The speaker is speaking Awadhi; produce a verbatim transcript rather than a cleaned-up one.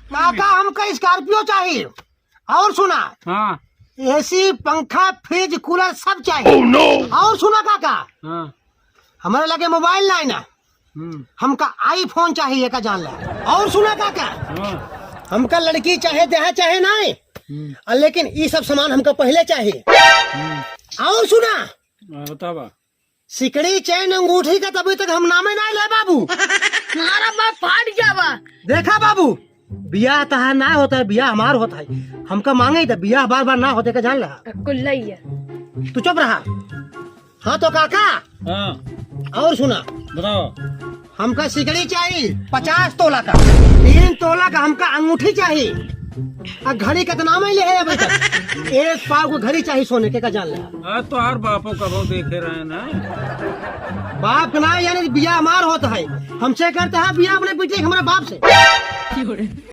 काका, हमका स्कॉर्पियो चाहिए। और सुना, हाँ। एसी, पंखा, फ्रिज, कूलर सब चाहिए। Oh no! और सुना काका, हाँ। हमारे लगे मोबाइल नाहीं ना, हम्म। हमका आईफोन चाहिए, एका जान ला। और सुना काका, हाँ। हमका लड़की चाहे देहा चाहे नाहीं, हम्म। और लेकिन ई सब सामान हमका पहले चाहिए। हम्म। और सुना, हाँ, बतावा। सिकड़ी, चैन, अंगूठी का तभी तक हम नामे नाहीं ले बाबू। हमारा बाप फाट जावा। देखा बाबू, बियाह तहार ना होत है, बियाह हमार होत है। हमका माँगे त बियाह बार बार ना होत है, का जान ला। कुल्लैया। तू चुप रहा। हाँ तो काका, हाँ। और सुना, बताओ। हमका सिकड़ी चाहिए पचास तोला का, तीन तोला का हमका अंगूठी चाहिए। आ घड़ी कितना में ले है अभी तक? एक पाव को घड़ी चाहिए सोने के, का जान ला। आज तो हर बापो कबो देखे रहे ना। बाप ना, यानी बियाह हमार होत है, हमसे करता है बियाह अपने बेटे के हमारे बाप से।